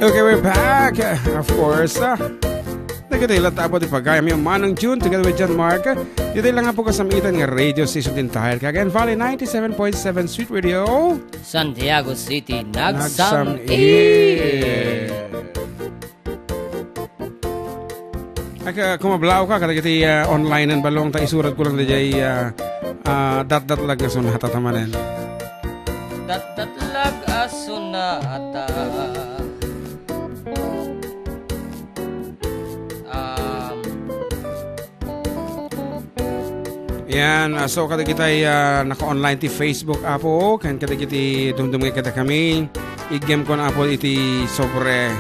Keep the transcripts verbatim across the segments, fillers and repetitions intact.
Okay, we're back. Of course, ah, nagkatay latta po ti pagayam yung Manong June together with John Mark. Dito lang nga po kasamitan nga radio station din tayo. Cagayan Valley ninety-seven point seven Sweet Radio. Santiago City, nagsam-it. Aka, kumablaw ka, kadagiti, ah, online-en balong, ta isurat ko lang dayjay, ah, ah, datdatlag nga sonata ta manen. Datdatlag a sonata. Um, Yan, ah, so kadagitay, ah, naka-online ti Facebook, Apo, ken kadagiti dumdum nga kadakami, igem kon, Apo, iti sobre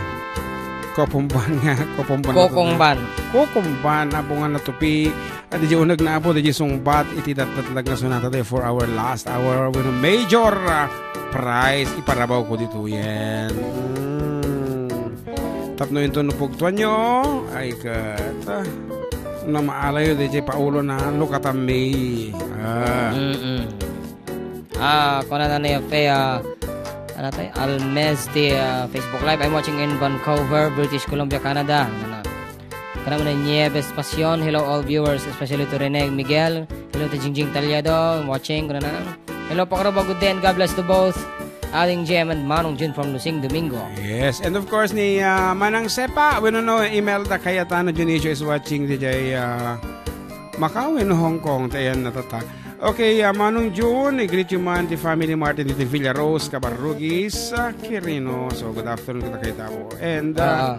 Kopomban nga, Kopomban. Kokongban. Kokomban, Apo, nga natupi. Adi di uneg na, Apo, di sungbat iti datdatlag nga sonata day for our last hour with a major, ah, prize. Iparabaw ko dito yan. Mm. Tapno into no pugtuan nyo, ay ket, ah, no maalayo di jay paulo na lukatammi. Ah. Mm-mm. Ah, kuna na ni Fe, ah, ano tayo? Almes ti, ah, Facebook Live. "I'm watching in Vancouver, British Columbia, Canada." Ano na? Kuna na ni Nieves Pasion. "Hello all viewers, especially to Rene Miguel. Hello to Jingjing Taliado, watching." Kuna na. "Hello, Pakaruba. Good day and God bless to both Aling Jem and Manong Jun from Lusing Domingo." Yes, and of course ni, ah, Manang Sepa, wenno no, Imelda Cayetano Dionisio is watching dayjay, ah, Macau wenno Hong Kong, ta ayan natata. Okay, ah, Manong Jun, i-greet you man ti family Martin diti Villarose, Cabarrugis, ah, Quirino. So, good afternoon kadakayo. And, ah, Ah.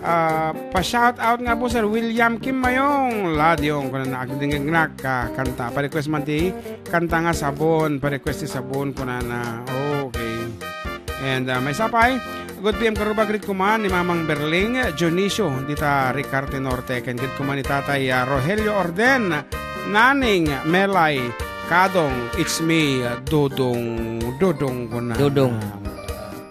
Ah, pa-shout out nga po, Sir William Kim Mayong, Ladiong, kunana, agdingegnak, ah, kanta. Pa-request man ti kanta nga Sabon, pa-request ti Sabon, kunana. Okay. And, ah, may sapay, good P M Karuba, greet ko man ni Mamang Berling Dionisio, dita Ricarte Norte, ken greet ko man ni Tatay, ah, Rogelio Orden, Naning, Melay, Kadong, it's me, ah, Dodong, Dodong, kunana. Dodong.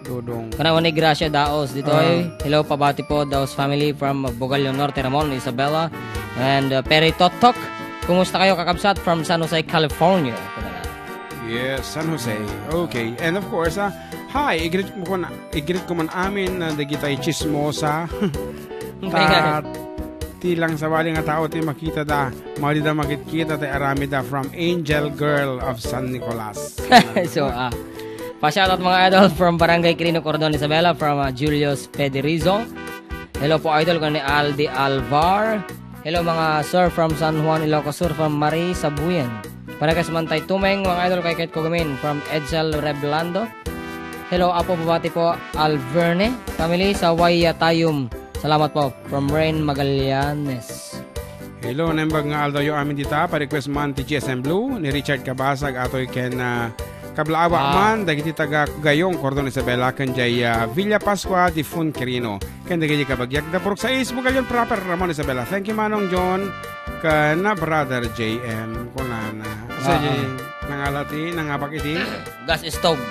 Dodong. Kana ni Gracia Daos ditoy. Ah. "Hello, pabati po, Daos family from Bugallo Norte, Ramon, Isabela, and, uh, Perry Totok. Kumusta kayo, kakabsat? From San Jose, California." Yes, San Jose. Okay. And of course, ah, hi, i-greet mo ko na, i-greet ko man amin, ah, dagitay chismosa. Ayan. Ta, ti lang sabali nga tao ti makita da, madi da makitkita, ti aramid da from Angel Girl of San Nicolas. So, ah, Pa-shoutout, mga idol, from Barangay Quirino, Cordon, Isabela, from, uh, Julius Pederizo. Hello po, idol, kani Aldi Alvar. Hello, mga sir, from San Juan, Ilocos Sur, from Marie Sabuyan. Para kas man tay tumeng, mga idol, kay Kate Cogamin, from Edsel Reblando. Hello, Apo, pabati po, Alverne family sa Wayatayum. Salamat po, from Rain Magallanes. Hello, naimbag nga aldawyo amin dita, pa-request man ti G S M Blue, ni Richard Kabasag, atoy ken, ah, kablaawa Ah. man, dagiti taga Gayong, Cordon Isabela, ken jay, ah, Villa Pascua, Difun Quirino, ken dagiti kabagiak da Purok sais, Bugalyon proper, Ramon Isabela. Thank you, Manong John, ken na Brother J M, kunana. Sa Ah. jay, nangala ti, nangabak iti? Gas stove,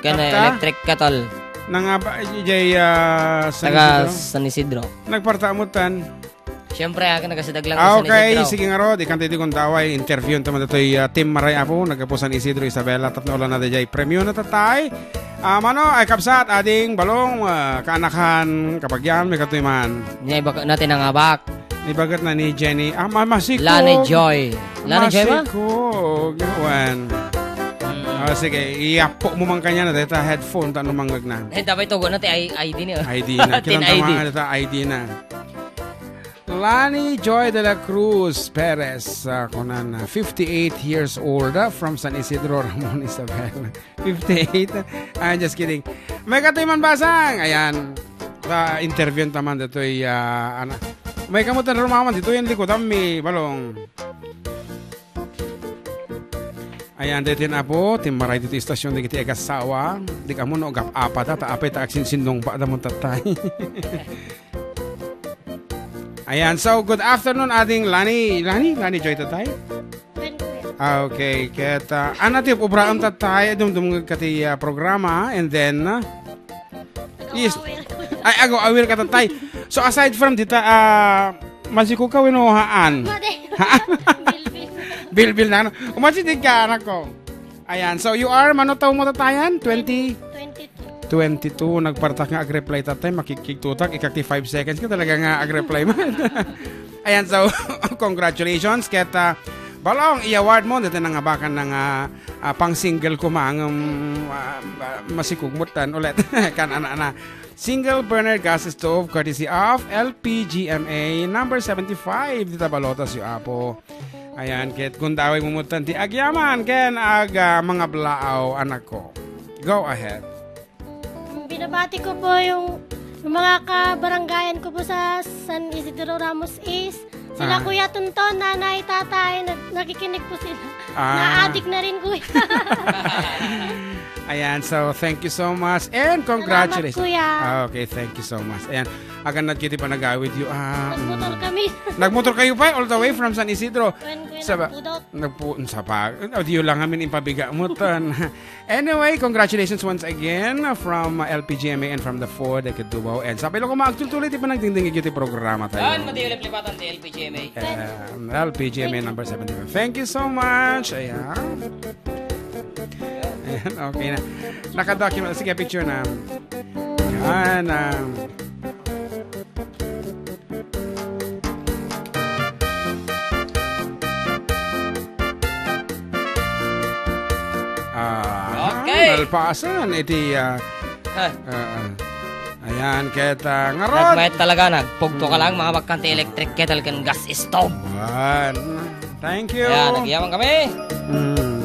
ken Tatta? Electric kettle. Nangaba-, jay, ah, San Taga Isidro? San Isidro. Nagparta mo tan? Siyempre, akin nagasidag lang Ah, sa okay. Isidro. Sige nga, Rod. Ikan tayo kung daway. Interview naman ito yung, ah, Team Maray Apo. Nagkapusan Isidro, Isabela. Tapno ulan na dayjay. Premyo na tatay. Ah, mano, ay kabsat, ading balong, ah, kaanakan, kapagyan, may katuy man. Niya, iba natin ang abak. Ibagat na ni Jenny. Ah, ma-, masikog. Lani Joy. Lani Joy ba? Masikog. Gawan. Mm. Ah, sige, iyapo mo man kanya na. Dahil ta headphone, ta anumang na. Eh, dapat ito, natin I D niya. I D na. Tin Kinanta I D. Mga, ano ta, I D na. Lani Joy de la Cruz Perez, ah, kunan, ah, fifty-eight years old, ah, from San Isidro, Ramon Isabel. Fifty-eight? Ah, just kidding. May katuy man basang. Ayan. Sa interview taman ditoy, ah, ana. May kamutan rumaman ditoy yung likod, ami, balong. Ayan, dito yung apo, timmaray dito yung istasyon, dito yung agasawa. Di ka mo, no, gap-apa ta, ta, apay ta, agsinsindong pa, damon tatay. Ayan, so, good afternoon, ading Lani. Lani? Lani Joy, tatay? Wen, kuya. Ah, okay. Ket, ah, ana ti obraan tatay, dumdum kati, ah, programa, and then, ah, yes. Nag-awawil. Ay, ago, awil ka tatay. So, aside from dita, ah, masiko ka, wino, haan? Madi. Haan? Bilbil. Bilbil na, ano? Umatid ka, anak ko. Ayan, so you are, mano taon mo tatayan? Twenty? Twenty-two. twenty-two, nagpartak nga ag-reply tatay, makikigtutak, ikak ti five seconds ka talaga nga ag-reply man. Ayan, so, congratulations. Ket, ah, Balong, i-award mo, dito nangabakan na nga, ah, pang single ko, mangem, ah, ah, masikugmot tan ulit. Kan, ana, ana. Single burner gas stove courtesy of L P G M A number seventy-five. Dita balotas yu, Apo. Ayan, ket gundaway mumutan ti agyaman ken ag, ah, mga blaaw, anak ko. Go ahead. Binabati ko po yung, yung mga kabaranggayan ko po sa San Isidro Ramos East. Sila Ah. Kuya Tonton, Nanay, Tatay, nag-, nakikinig po sila. Ah. Naadik na rin, Kuya. Ayan, so thank you so much and congratulations. Salamat, Kuya. Ah, okay, thank you so much. Ayan, agannad kiti panagawid yu. Ah, Nagmotor mm. kami. Nagmotor kayo pa all the way from San Isidro? Kuwan, Kuya, Sa ba- nagpudot. Nagpu-, sa pa-, audio lang amin impabiga mo tan. Anyway, congratulations once again from, uh, L P G M A and from the Four Decade Duo. And sa pilo ko maagtultuloy ti panagdingding iti programa tayo. Yan, madi ulit lipatan ti L P G M A. Uh, L P G M A number seventy-five. Thank you so much. Ayan. Ayan, okay na. Nakadocument. Sige, picture na. Yan, um, Ah, Okay. Nalpasan iti, ah, Ha. ah, ah. Ayan, ket, ah, ngarud. Nagmayat talaga, nagpugto ka lang, mga bakkan ti electric kettle ken gas stove. Wan. Thank you. Ayan, nagyaman kami. Mm.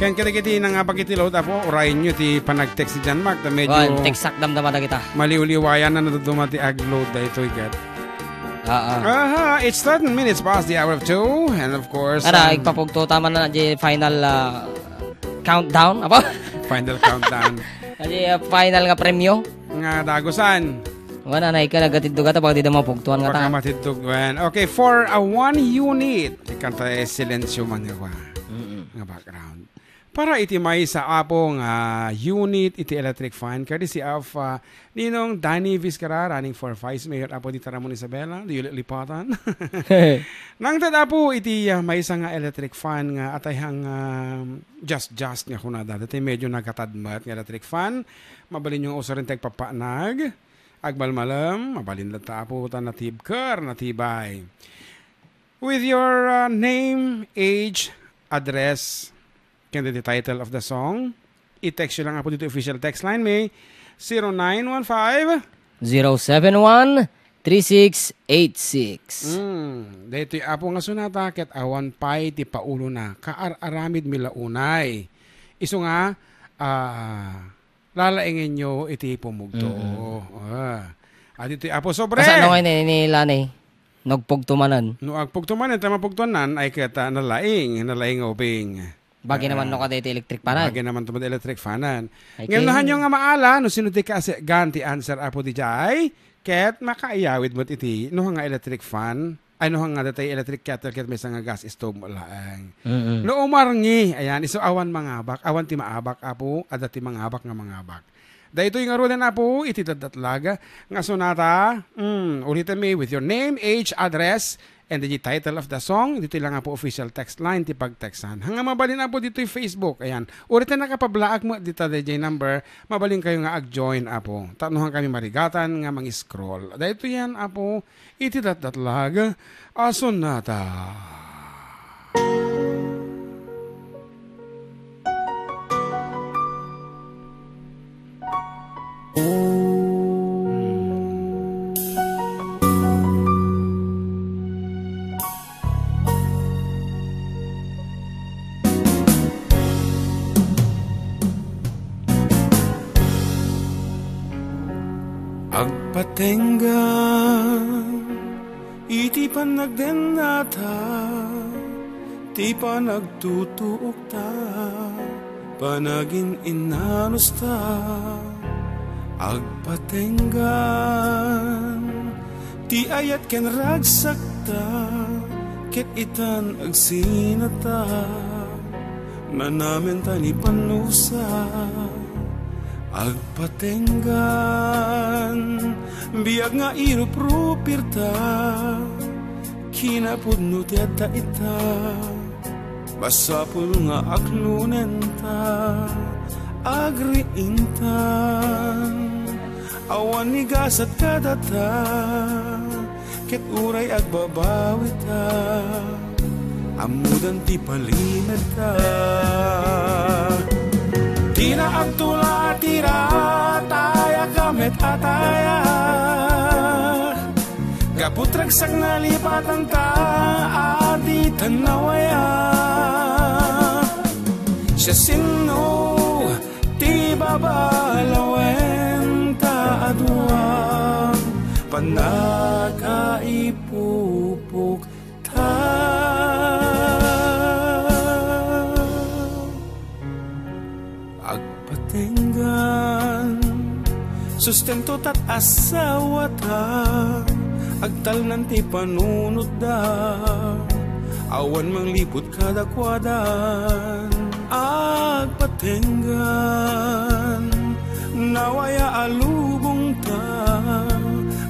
Ken kadagiti nangabak iti load, Apo, urayen yo ti panag-text ni John Mark, ta medyo Wan, text sakdam da madagita. Maliwliwayan na naduduma ti ag-load daytoy, ket. Ah, ah. Aha, it's thirteen minutes past the hour of two, and of course, Ara, um, igpapugto ta man na di final, ah, countdown, apa? Final countdown. Di, ah, final nga premyo. Nga dagusan. Wala na, ika nagatiddog ata, baka di da mapugtuan nga Baka ta. Matiddog, wen. Okay, for a one unit, ikanta e silencio man nga kwa. Mm-mm. Nga background. Para iti maysa, Apo, nga unit iti electric fan, courtesy of, ah, Ninong Danny Vizcarra, running for Vice Mayor, Apo, dita Ramon Isabela, di ulit lipatan. Nangted, Apo, iti, ah, maysa nga electric fan nga atayhang, ah, just, just nga kunada. Dati medyo nagkatadmat nga electric fan. Mabalin yung uso rin tagpapanag. Agmalmalem, mabalin latta, Apo, ta natibker, natibay. With your, uh, name, age, address, ken the title of the song, i-text yo lang, Apo, dito official text line, may zero nine one five. Zero seven one, three six eight six. Mm, daytoy, Apo, nga sonata, ket awan pay ti paulona, kaar-aramid mi la unay. Isu nga, ah, lalaingenyo iti pumugto. Mm-mm. Ah. Aditoy Apo Sobre. Kasano nga ni, ni Lani? Nagpugto manen. No agpugto manen, ta mapugtuanan, ay ket, ah, nalaing, nalaing nga ubing. Bagi Ah. naman no kada iti electric fanan. Bagi naman tumad electric fanan. Ay, Ngem ken- nahanyo nga maala, no sino ti kaasigan ti answer, Apo, dijay? Ket makaiyawid met iti, no nga electric fan. Ay, no, nga datay electric kettle ket maysa nga gas stove mo laeng. Mm-mm. No umarngi, ayan, isu awan mangabak, awan ti maabak, Apo, adda ti mangabak nga mangabak. Daytoy ngaruden, Apo, iti datdatlag nga sonata, mm, ulitem mi with your name, age, address, and the title of the song, ditoy lang, Apo, official text line ti pagtextan. Hanga mabalin, Apo, ditoy Facebook, ayan. Ulitem nakapablaak mo dita D J number, mabalin kayo nga ag-join, Apo. Tapno kami marigatan nga mangi-scroll. Daytoy yan, Apo, iti datdatlag a sonata. Agpatenggan iti panagdennata, ti panagtutuokta, panagin-innanusta, agpatenggan ti ayat ken ragsakta, ket itan agsinata. Nanamen ta ni pannusa, agpatenggan, biag nga iruprupirta, kinapudno ti adda ita, masapul nga aklonenta, agriintan. Awan ni gasat kadata, ket uray agbabawita, ammodan ti palimedta. Dina agtula ti ratayak a met a tayak, gapu ti ragsak nalipatanta a di tannawaya. Siasino ti babalawen ta adua pannakaipupokta. Agpatenggan, sustento tat asawata, agtalnan ti panunotda, awan mangliput kadakuadan. Agpatenggan, nawaya a lubongta,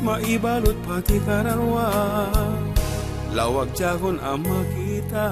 maibalut pati kararua, lawag diakon a makita.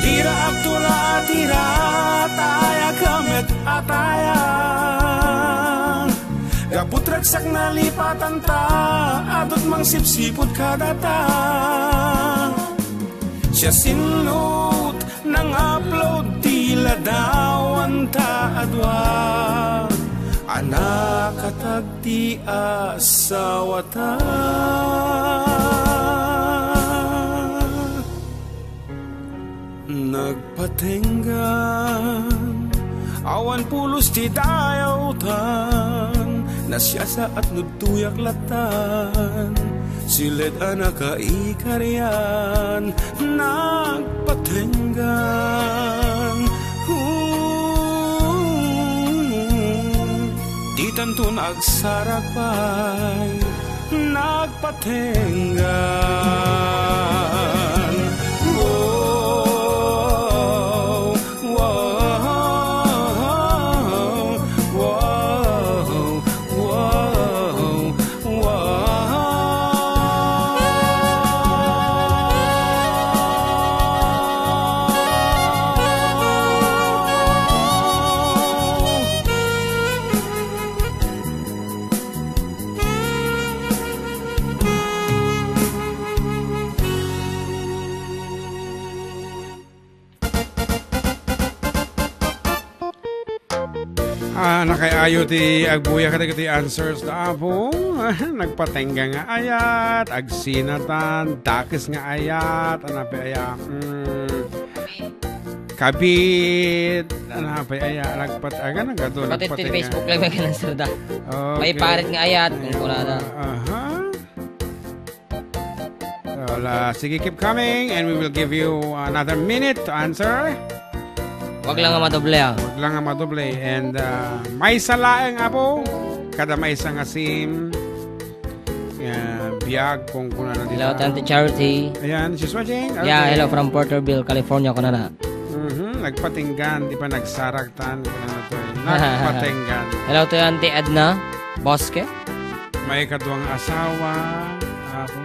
Dira agtula, dira tayak, met atayan. Gapu ti ragsak nalipatanta, adut mangsipsipud kadata. Siasino ti nang-upload ti ladawanta a dua a nakatag ti asawata. Nagpatenggan, awan pulos ti dayawtan, nasiasaat no tuyak lattan, siled a nakaikarian, nagpatenggan. Hmm, di tanton agsarak pay, nagpatenggan. Wow, wow, wow, wow, wow, wow. Ah, nakay-ayo ti agbuya kadagiti answers da Apo. Nagpatengga nga ayat, agsinatan, dakes nga ayat, anape aya, mm, kabit, anape aya, nagpat-, aga, nagadu, Pati ti nagpatengga. Facebook Live nga answer da. Okay. Maiparit nga ayat, kung kunada. Aha. Wala, sige, keep coming and we will give you another minute to answer. Wag lang nga madoble, ah. Wag lang nga madoble. And, ah, maysa laeng, Apo. Kada maysa nga sim. Yeah, biag kung kunana dita. Hello, Tante Charity. Ayan, she's watching. Yeah, Okay. Hello from Porterville, California, kunana. Mhm, nagpatinggan, di pa nagsaraktan, kunana to eh. Nagpatinggan. Hello to Auntie Edna Bosque. May kaduang asawa, Apo.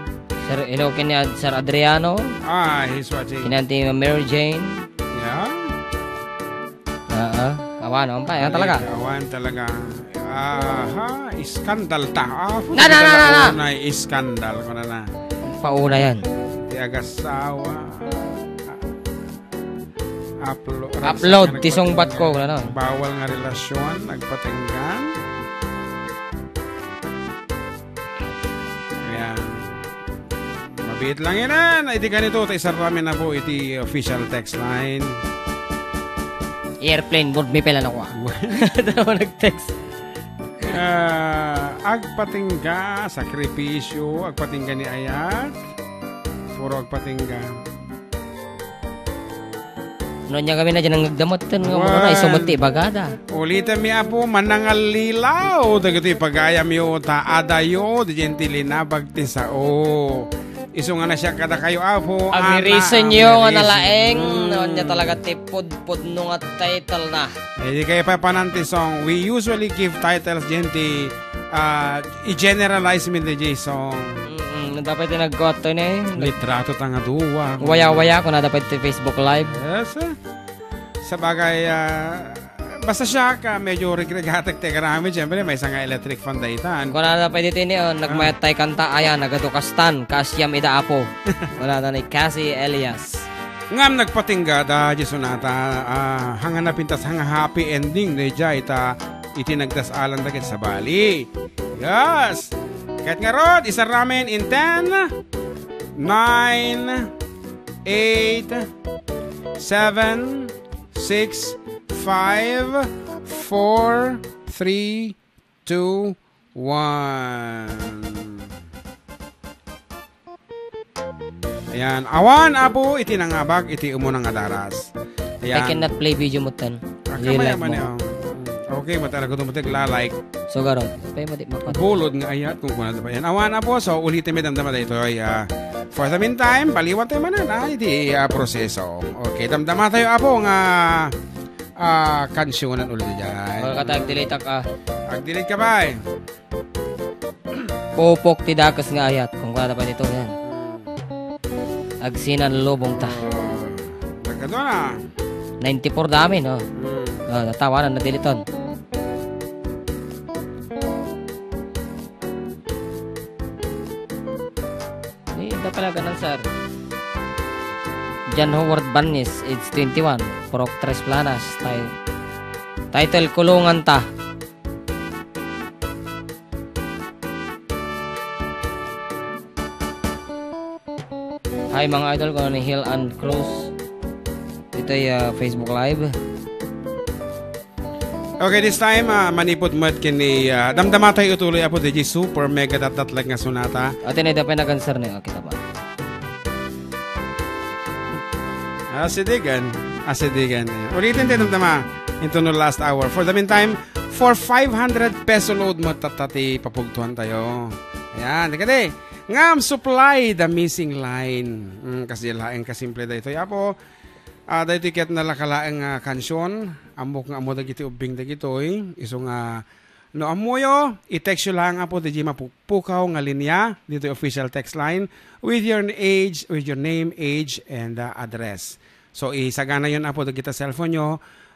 Sir, hello, kini Ad-, Sir Adriano. Ah, he's watching. Kini Auntie Mary Jane. Yeah. Ah, ah. Awan, awan pa. Ayan talaga. Awan talaga. Aha, iskandal ta. Ah, Na, na, na, na, na. Pauna, iskandal ko na na. Pauna yan. Ti agasawa. Uplo-, Upload, ragsak nga ti sungbat ko, nagpatenggan. Ano? Bawal nga relasyon, nagpatenggan. Ayan. Mabiit lang yan, ah. Idi kanito, ta isarami na po iti official text line. Airplane mode, may pala na ko, ah. Dalawa nag-text. Ah, agpatingga, sakripisyo, agpatingga ni Ayat. Puro agpatingga. No, ania kami na dyan ang nagdamot, ten, nga Wan. Muna, iso met ti ibagada. Ulitem mi, Apo, manangallilaw dagitoy pagayamyo, ta adayo, diay ti linabag ti sao. Isu nga nasiak kadakayo, Apo. Amirisenyo nga nalaeng, no, ania talaga ti pudpudno nga title na. Eh, di kayo papanan ti song. We usually give titles diay ti, ah, i-generalize mi diay song. Mm-mm. Dapat ti nagkuat to ni. Litrato ta nga duwa. Waya-waya, kung nadapat ti Facebook Live. Yes, eh. Sabagay, ah, basta siak, medyo rigrigatek ti aramid, siyempre, maysa nga electric fan daytan. Kunana pay ditoy ni, oh, nagmayat tay kanta, aya, nagadukastan, kaasiam ida, Apo. Kunana ni Cassie Elias. Ngem nagpatingga da, diay sonata, ah, hanga napintas, hanga happy ending, daydiay, ta iti nagdasalan dagiti sabali. Yes! Ket ngarud, isaramin in ten, nine, eight, seven, six, five, four, three, two, one. Ayan. Awan, Apo, iti nangabak, iti umuna nga daras. Ayan. I cannot play video mo, ten. Ah, kamay man, oh. Okay, matara ko tumutik la, like. So, garot. Pay mo di mapat. Bulod nga ayat kung kunada pa yan. Awan, Apo, so, ulitin mi damdama daytoy, ah, for the meantime, paliwan tayo manan, ah, iti, ah, proseso. Okay, damdama tayo, Apo, nga, ah, kansionan ulit dyan. Wala ka tayo, delete ka. Ag-delete ka ba, eh? Pupok ti dakes nga ayat. Kung kunada pa dito, yan. Agsinan lubong ta. Nagkano na? Ninety-four dami, no? Hmm. Oh, natawanan, nadiliton. Ni, ida pala ganun, sir. John Howard Banis, age twenty-one, Purok Tres Planas, ti-, title, Kulungan Ta. Hi, mga idol, kuno ni Hill and Cruz. Ito'y, ah, Facebook Live. Okay, this time, ah, manipud met ken ni, ah, damdama tayo tuloy, Apo, diay super mega datdatlag nga sonata. Ate, na dapat nag-answer na yun. Kita ba? Asidigan. Asidigan. Ulitin tayo, damdama. Into no last hour. For the meantime, for five hundred peso load, matata ti papugtuan tayo. Ayan, di ka di. Ngam supply the missing line. Mm, kas di laeng kasimple daytoy, Apo. Ah, daytoy ket nalaka laeng nga kansion. Ammok nga ammo dagiti ubbing dagitoy. Isu nga no ammoyo, i-text yo laeng, Apo, diay mapukpukaw nga linia, ditoy official text line, with your age, with your name, age, and, ah, address. So, isaganayon, Apo, dagita cellphone yo,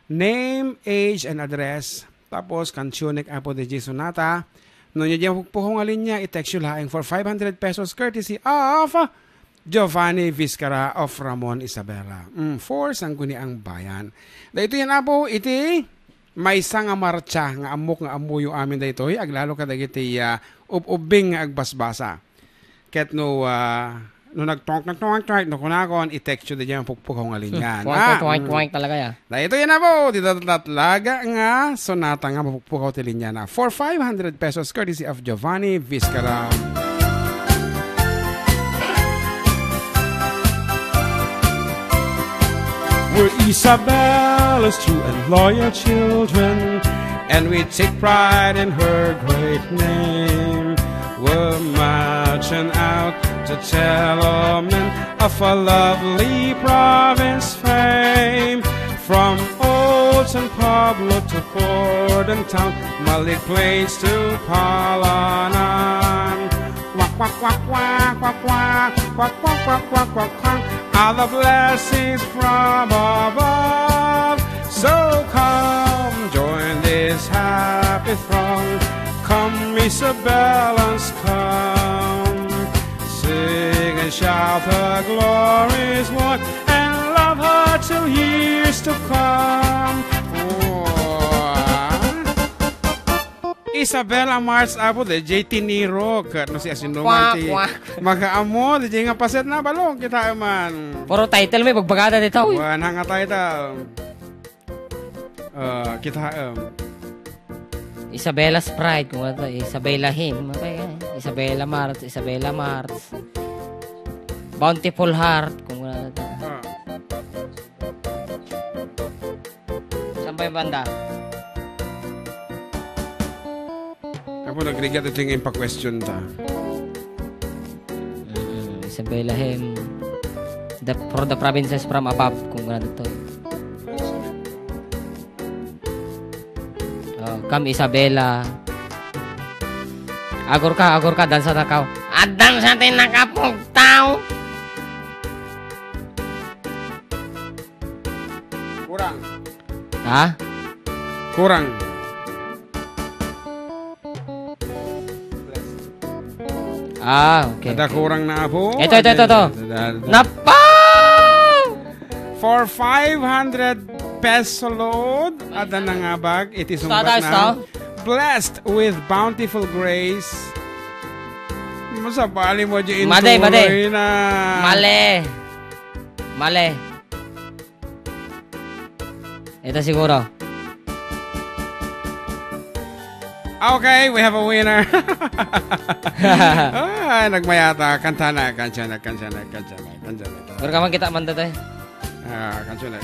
name, age, and address. Tapos, kansionek, Apo, diay sonata. No, diay mapukpukaw nga linia, i-text yo laeng for five hundred pesos courtesy of Giovanni Vizcara of Ramon, Isabela. Mm, for Sangguniang Bayan. Daytoy yan, Apo, iti maysa nga martsa nga ammok nga ammoyo amin daytoy, aglalo kadagiti, ah, ub-ubbing nga agbasbasa. Ket no, ah, no nagtuwangk, nagtuwangk, no kunakon, i-text yo diay mapukpukaw nga linia. Tuwangk, ah, tuwangk, mm. Tuwangk talaga, ya. Daytoy yan, Apo, ti datdatlag nga sonata nga mapukpukaw ti linia na for five hundred pesos courtesy of Giovanni Vizcara. We're Isabella's true and loyal children, and we take pride in her great name. We're marching out to tell all men of our lovely province fame. From old San Pablo to Cordon Town, Malik Plains to Palanan. Quack, quack, quack, quack, quack, quack, quack, quack, quack, quack, quack, quack. All the blessings from above. So come, join this happy throng. Come, Isabellans, come. Sing and shout her glorious word, and love her till years to come. Oh. Isabella March, Apo, diay tinirok. No, si asinuman ti makaammo, diay nga paset na, balong, kita man. Puro title may bagbagada dito, eh. Wan, hanga title. Ah, kita, um, Isabela Sprite, kung ano to, Isabela Him, ano pa yan? Isabela Marts, Isabela Marts. Bountiful Heart, kung ano to. Ah. Saan ba yung banda? Apo, nagrigat ito yung ipa-question ta. Mm, Isabela Him. The, for the provinces from above, kung ano to. Oh, come Isabela. Agor ka, agor ka, dansa na ka. At dansa din nakapugtaw. Kurang. Ha? Kurang. Ah, okay. Ada kurang na, apo. Ito, ito, ito, ito. Ada, ada, ada. Napa! For five hundred peso load, ada nangabag iti sungbat na. Blessed with bountiful grace. Masabali mo di. Madi, madi. Mali. Mali. Ito siguro. Okay, we have a winner. Ah, nagmayata. Kanta na, kanta na, kanta na, kanta na, kanta na. Pero kaman kita man dito eh. Ah, kanta na.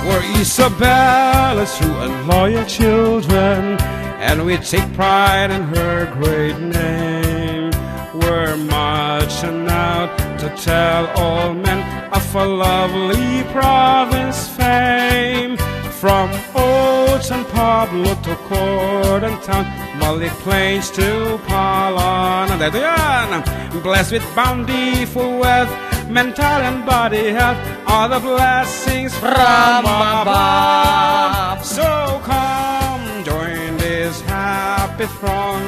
We're Isabella's true and loyal children, and we take pride in her great name. We're marching out to tell all men of our lovely province fame. From old San Pablo to Corn Town, Malik Plains to Palanan. Daytoy yan. Blessed with bountiful wealth, mental and body health, all the blessings from above. So come, join this happy throng.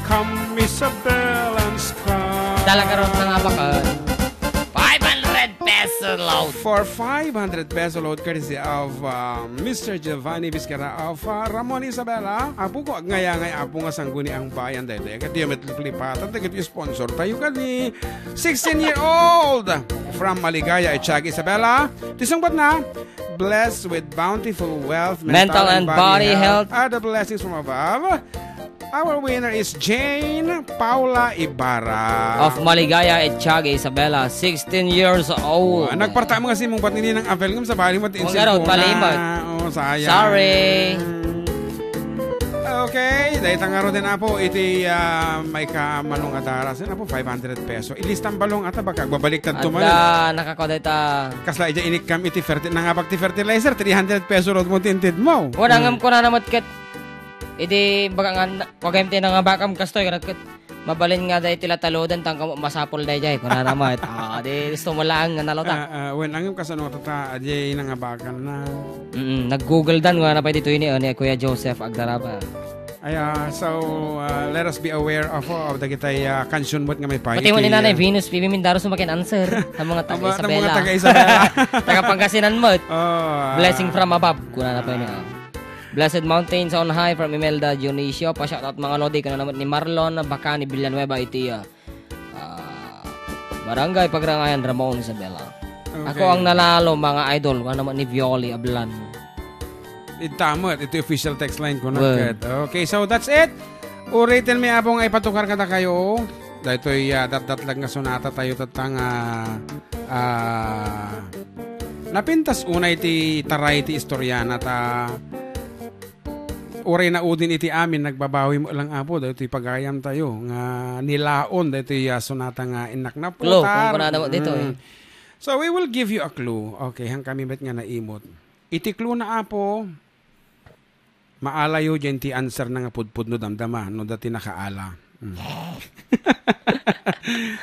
Come, Isabellans, come. Talaga ron na nga ba ka? Five hundred peso load. For five hundred peso load, courtesy of, uh, Mister Giovanni Vizcarra of, uh, Ramon Isabela. Apo ko, agngayangay, apo, nga sangguni ang bayan daytoy. Ket diyo met liplipatan, dagiti sponsor tayo kadi. Sixteen-year-old from Maligaya, Atiaga, Isabela. Ti sungbat na, blessed with bountiful wealth, mental and body health are the blessings from above. Our winner is Jane Paula Ibarra. Of Maligaya, Atiaga, Isabela, sixteen years old. Ah, nagparta mo kasi mong ba't hindi nang avail ngam sa bali mo, ti Kung insip araw, mo na. Talimat. Oh, sayang. Sorry. Okay, dahil tang araw din, apo, iti, ah, may ka manong adara. Sin, apo, five hundred peso. Ilistan balong ata, baka babaliktad to man. Ada, nakakwa dayta. Kasla ija inikam iti ferti-, nangabag ti fertilizer, three hundred peso load mo, tintid mo. Wala Hmm. ngam ko na namat ket. Idi, baga nga, na-, wagayam ti nangabakam kastoy, kada ket. Mabalin nga dayta la taloden, tangka masapul dayjay, kuna namat. Ah, di, gusto mo lang nga nalota. Ah, ah, wen, angem kasano tata, ajay nangabakan na. Mm, nag-Google dan, nga na pay ditoy ni, ni Kuya Joseph Agdaraba. Ay, ah, so, ah, let us be aware of, of dagitay, ah, kansion met nga may pay Pati mo ni iti, Nanay ah, Venus, P B Mindaro, sumakin answer. Sa mga taga Aba, sa mga Isabela. taga Isabela. Taga Pangasinan met. Oh, ah. Blessing from above, kuna na pay ni, ah. Blessed Mountains on High from Imelda Dionisio. Pa-shoutout, mga lodi, kuna namat ni Marlon Bacani Villanueva iti, ah, ah, Barangay Pagrangayan, Ramon Isabela. Okay. Ako ang nanalo, mga idol, kuna namat ni Violi Ablan. Ita met, iti official text line ko Well. na ket. Okay, so that's it. Uray ten mi, apo, nga ipatukar kadakayo. Daytoy, ah, datdatlag nga sonata tayo tatta nga, ah, napintas unay ti taray ti istoriana ta uray naudin iti amin, nagbabawi met lang, apo, daytoy pagayam tayo nga nilaon daytoy, ah, sonata nga innak Klo, naputar. Kung kunada mo dito, Mm. eh. So, we will give you a clue. Okay, han kami met nga naimot. Iti clue na, apo, maalayo diay ti answer na nga pudpudno damdama no dati nakaala. Mm.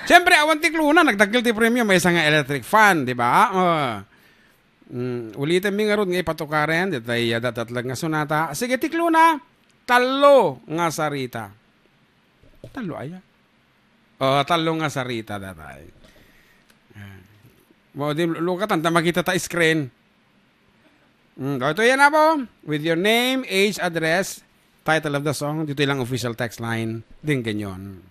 Siyempre, awan ti clue na, nagdakkel ti premium, maysa nga electric fan, di ba? Oh. Mm, ulitan mi ngarud nga ipatukaren, detay, ah, datdatlag nga sonata. Sige, ti clue na, tallo nga sarita. Tallo aya? Oh, tallo nga sarita, datay. Ah. Mo, di, lukatan, ta makita ta screen. Mm, ito yan, apo. With your name, age, address, title of the song, dito lang official text line. Din ganyan.